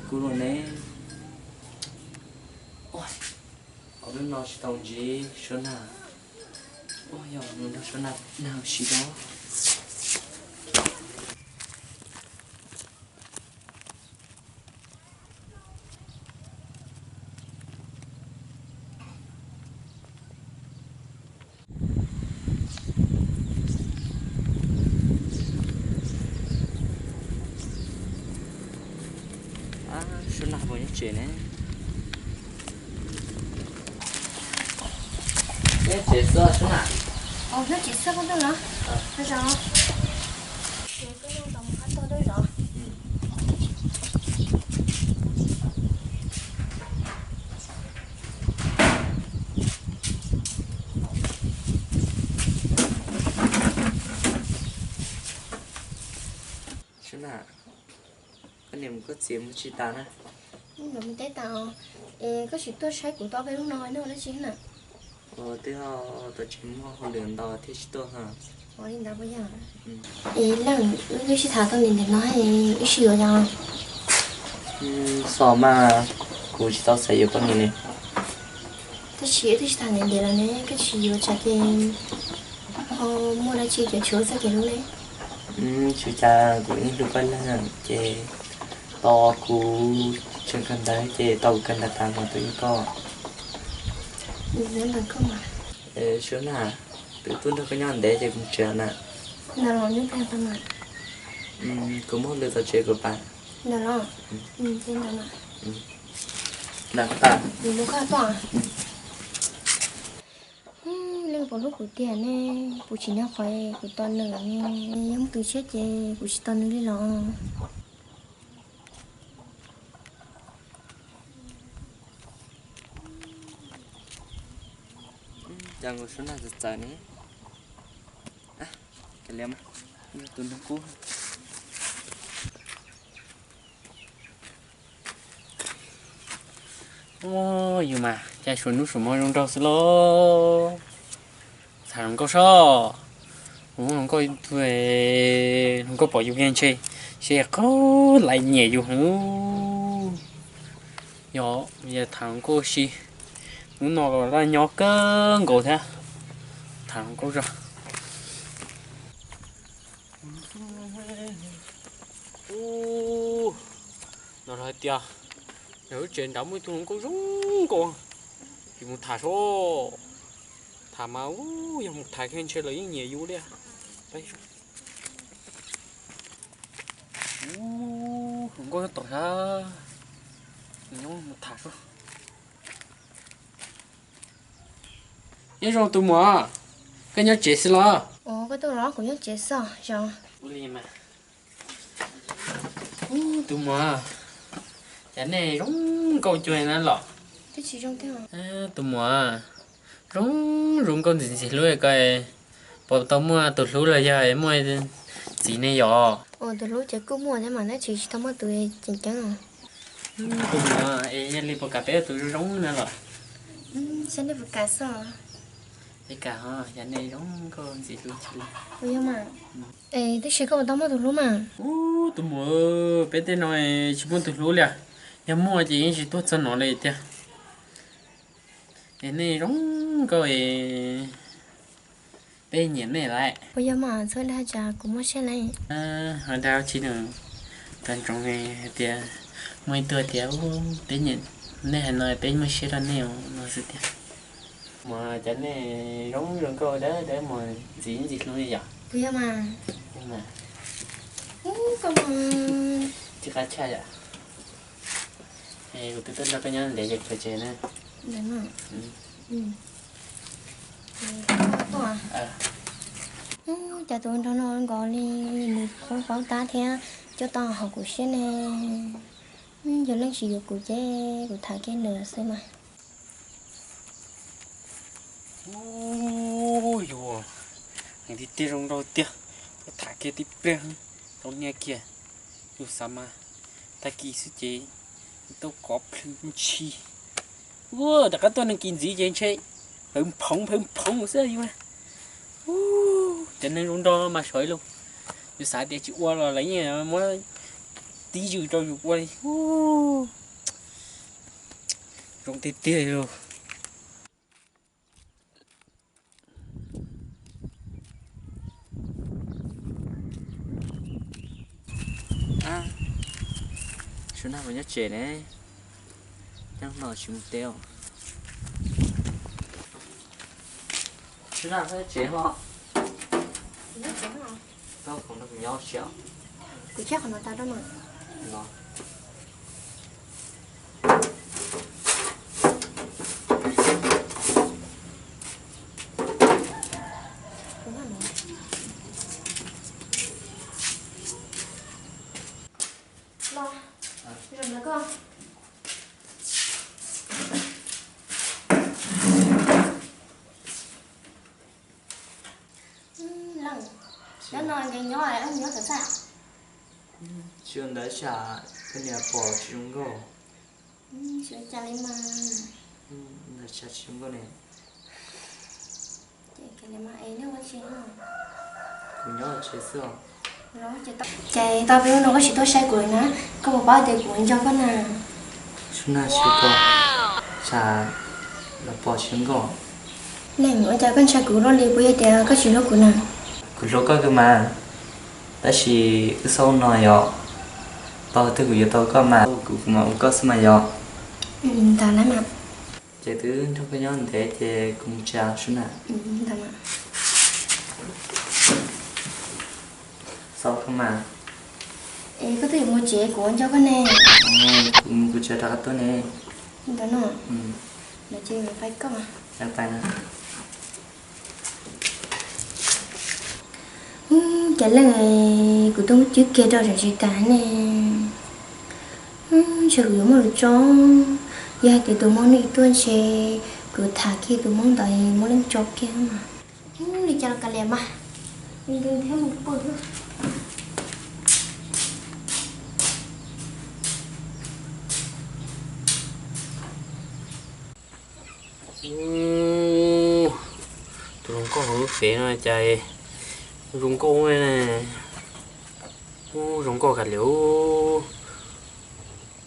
Kuv los ne, ob hnub no tsis tau ntsib Suab Nag, yog mus nrog Suab Nag nag ua si rau. Suab Nag puas nyob tsev ne? Nyob tsev xwb Suab Nag. Nyob tsev xwb koj tuaj los? Suab Nag, koj niam mus koj txiv mus tsis tas na? Mus teb tas. Es koj tsis tuaj saib kuv tau peb lub no noj dab tsi na? Twb ho tau tsis muaj hauj lwm ntau thiaj tsis tuaj ha. Li ntawd puas yog? Es leej wb twb sib tham tau ntev ntev no, wb sib yuav yog? Xyov mas, kuv tsis tau xav yuav koj niam li. Tab sis wb twb sib tham ntev ntev lawm ne, koj tsis yuav tsam ces ho muaj dab tsi cov tshuav txoj kev hlub ne. Tsis cas, kuv yeej hlub koj leej ces tau kuv tseem kawg ntawv ces tau kuv kawg ntawv tas mas tus yeej koj. Suab Nag, twb tuaj nrog koj nyob ntev ces kuv mus tsev na. Kuv muaj hauj lwm txog tsev kuv pab. Ntawm los. Ntawm tas. Leej puas hlub kuv tiag ne, kuv tsis nyob qhov kuv tos nws ne, yog muaj tus tshiab ces kuv tsis tos nws li los. Cas nkaus Suab Nag txawv txawv ne. Tus noog kub. Yus mas cas suav hnub suav hmo zoo nraug xwb lauj. Tham hluas nkauj sob, hluas nkauj, hluas nkauj pom yus kiag ntshe, ntshe qab lais nyiam yus heev. Yog, yog tham hluas nkauj si, hnub no los nyob kawg nkaus thiab, tham hluas nkauj zog. Ub, no los hais tias yog lub tsev nrad muaj ib tug hluas nkauj zoo nkauj, tsis mus tham seb. Tham mas, ub, yog mus tham kiag ntshe lawv yeej nyiam yus li. Ub, hluas nkauj nyob tom sab, nyob mus tham seb. Nyob zoo tus muam, koj nyob tsev xwb los? Ua, koj tuaj los? Kuv nyob tsev xwb os. Ub, tus muam, cas nej zoo nkauj cuag na los? Tus muam, zoo zoo nkauj ntxim ntxim hlub ko, puas tau muaj tus hlub los yog muaj txiv ne yom? Tus hlub ces kuj muaj thiab mas tab sis tsis tau muaj tus ceev ceev. Tus muam, es yog li puas kam peb ua tus zoo zoo na los? Saib nej puas kam xwb. Peb kam, yog nej zoo nkauj ntxim hlub. Es tab sis koj puas tau muaj tus hlub mas? Ub, tus muam, peb tej no tsis muaj tus hlub li. Yog muaj ces yeej tsis tuaj txog no li tiag. Es nej zoo nkauj es peb nyiam nej lawm. Puas yog mas? Txhob dag tsam kuv muaj siab lawm. Ho dag tsis nws, tau ntsoov hais tias muaj ib tug tias, ub, peb nyiam nej hais no peb muaj siab rau nej no xwb tiag. Mas cas nej zoo zoo nkauj dawb dawb mas ntxim ntxim hlub li yom? Puas yog mas? Tsis qab tshaj yom. Kuv twb tuaj nrog koj nyob ntev ces khaws tsev na. Cas tus nraug no nkaus li nws paub paub tab thiab coj tau hauv kuv siab ne. Yog leej tsis yuav kuv ces kuv tham kiag nws xwb mas. Ub, yus, nws tiag tiag zoo nraug tiag, tuaj tham kiag tib pliag tau niaj kiag. Yus xav mas tag kis xwb ces tau kov plhws ntshis. Ua rov qab tuaj nag kis ntxiv ces ntshe phawv phoov phawv phoov xwb yus. Ub, cov neeg zoo nraug mas saib lauj, yus xav tias tsis ua los lawv yeej muab tib ywm rau yus ua li. Zoo tiag tiag li lauj. Sub Nag puas nyob tsev ne? Nyob no tsis mus teb os. Sub Nag, koj nyob tsev hos? Koj khoom no kuv nyob tsev. Kuv tshaj qhov no tau rau mas. Los, zaum ntawd koj. Leej, nyob no nkees nyob, nyob txawv txaj. Tsis ua ntawd tsam koj niam pom tsis zoo nkauj. Tsis ua cas li mas. Ntawd tsam tsis zoo nkauj ne. Ces kawg li mas es nej ua tsi no? Kuv nyob tsev xwb os. Ces tau peb lub no koj tsis tuaj saib kuv na, koj puas paub tias kuv nco koj na? Sub Nag, tsis ua cas, tsam lawv pom tsis zoo nkauj. Leej, ua cas koj ntshai kuv luaj li, puas yog tias koj tsis hlub kuv na? Kuv hlub koj kawg mas, tab sis wb xaub no yom, tau twg kuv yuav tau koj mas, kuv kuv mam ua koj xwb mas yom. Ntawd na mas. Ces twb nrog koj nyob ntev ces kuv mus tsev Sub Nag. Xaub koj mas. Es koj twb yuav mus tsev kuv nco koj ne. Kuv mus kuv tsev rov qab tuaj ne. Ntawd no. Ces pais koj. Ub, cas leej, kuv twb muab cwb kiag rau tseem tsis tas ne. Ntshe kuv yuav muab lus tso, yog hais tias tus hmoob no tuaj ntshe kuv tham kiag tus hmoob ntawd muab leej tso kiag mas. Ub, li cas los kav liam mas, nkees thiab mus pw. Ub, tus hluas nkauj hauv lub fev no cas zoo nkauj ne. Ub, zoo nkauj kawg li. Rov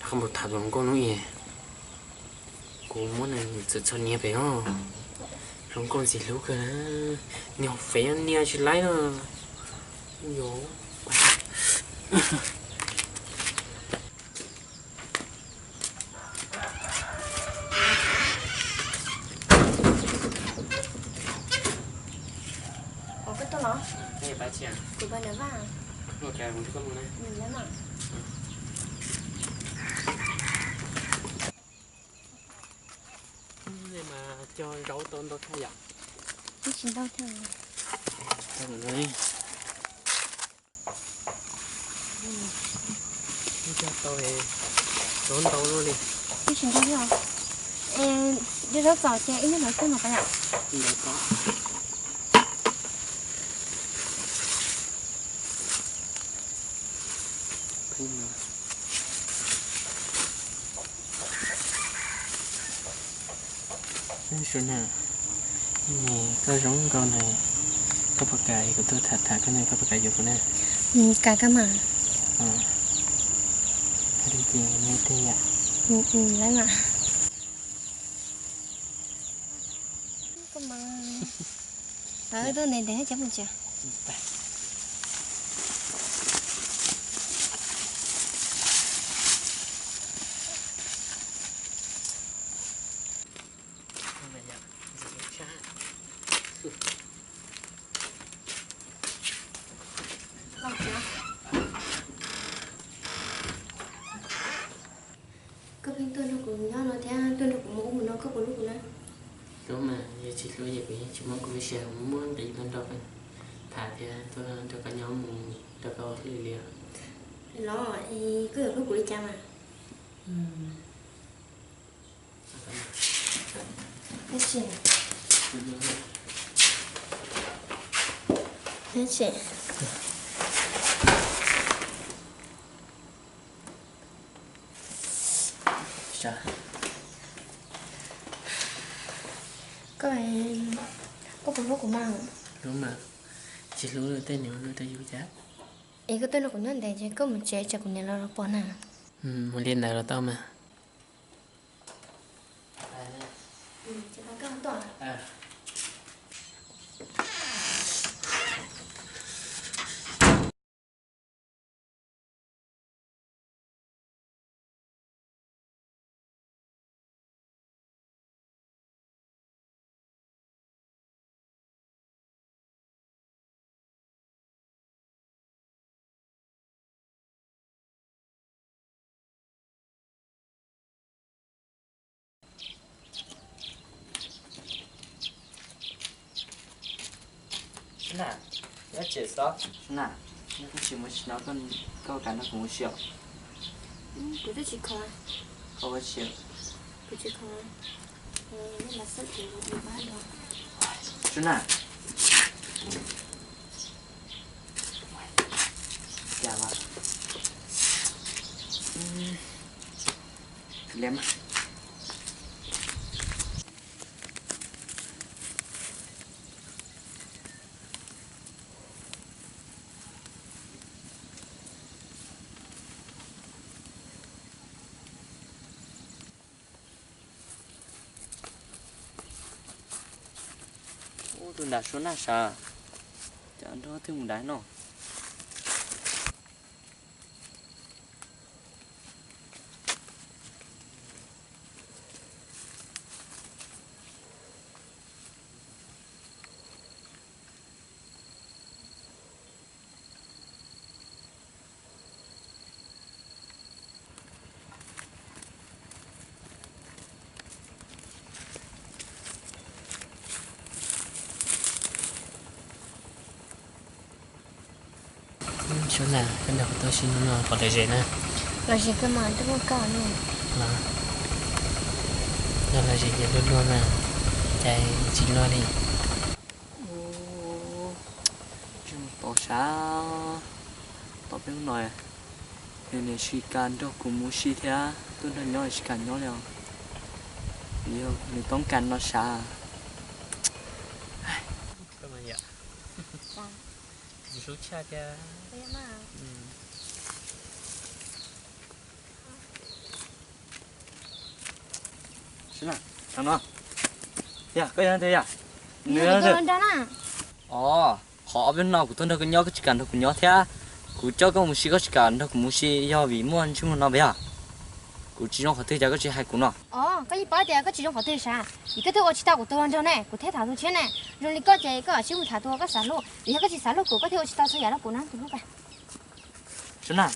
qab mus tham tus hluas nkauj hnub ib, kuv muab nws txhom txhom nias pem os. Hluas nkauj ntxim hlub kawg na, nias hauv fev nias tsis laib na. Yog. Ua koj tuaj los? Kuv pais ntawm vaj. Nej mas cog zaub tau ntau thiab yom? Twb tsis ntau thiab. Twb cog tau zaub ntau luaj li. Twb tsis ntau thiab os. Ua zaub txaus ces ib hnub no xwb mas pais yom. Sub Nag, koj zoo nkauj na, koj puas kam kuv tuaj tham tham koj ne, koj puas kam yuav kuv na? Kam koj mas. Koj li ces nyob twj ywm. Lawm mas. Koj mas. Tuaj ntev ntev cov mus tsev. Koj pheej tuaj nrog kuv nyob no thiab tuaj nrog kuv mus ub mus no, koj puas hlub kuv na? Hlub mas, yog tsis hlub ces kuv yeej tsis muab kuv lub sij hawm muab nqis tuaj nrog koj tham thiab tuaj nrog koj nyob mus nrog koj ua hauj lwm li os. Los, koj yuav hlub kuv li cas mas? Koj, koj puas hlub kuv mas? Hlub mas, tsis hlub tej nws ua rau yus cas. Es koj tuaj nrog kuv nyob ntawd ces koj mus tsev tsam kuv niam los los pom na. Mus li ntawd los tau mas. Sub Nam, nyob tsev xwb. Sub Nam, nyob twb tsis mus tsis no, koj kam nrog kuv mus si os. Kuv twb tsis khoom. Koj ua tsi? Kuv tsis khoom. Sub Nam. Cas mas. Li mas. Ub, tus nram Suav Naj sav, cas nrog twg mus nrad no. Sub Nam, koj nrog kuv tuaj si no pom lom zem na. Lom zem kawg mas, twb muaj koj ne. Los, yog lom zem ces luag luag mas, cas tsis luag li. Tsis mus tom sav, tom peb hnub no, nws niam tsis kam nrog kuv mus si thiab, tuaj nrog nyob tsis kam nyob li os. Yog nws toob kas no sav. Sub Nam, no, yog koj yog tias, nws, os, qhov ob peb hnub no kuv tuaj nrog koj nyob koj tsis kam nrog kuv nyob thiab, kuv coj koj mus si koj tsis kam nrog kuv mus si, yog vim muaj ntsej muag no puas yog? Kuv tsis zoo qhov twg cas koj tsis hais kuv no? Os, koj yeej paub tias koj tsis zoo qhov twg sav, vim koj thiaj ua tsis tau kuv tus hluas nraug ne, kuv thiaj tham tus tshiab ne. Zoo li koj ces koj siab mus tham tus koj xav hlub, vim yog koj tsis xav hlub kuv koj thiaj ua tsis tau txhua yam rau kuv na tus hlub. Sub Nam,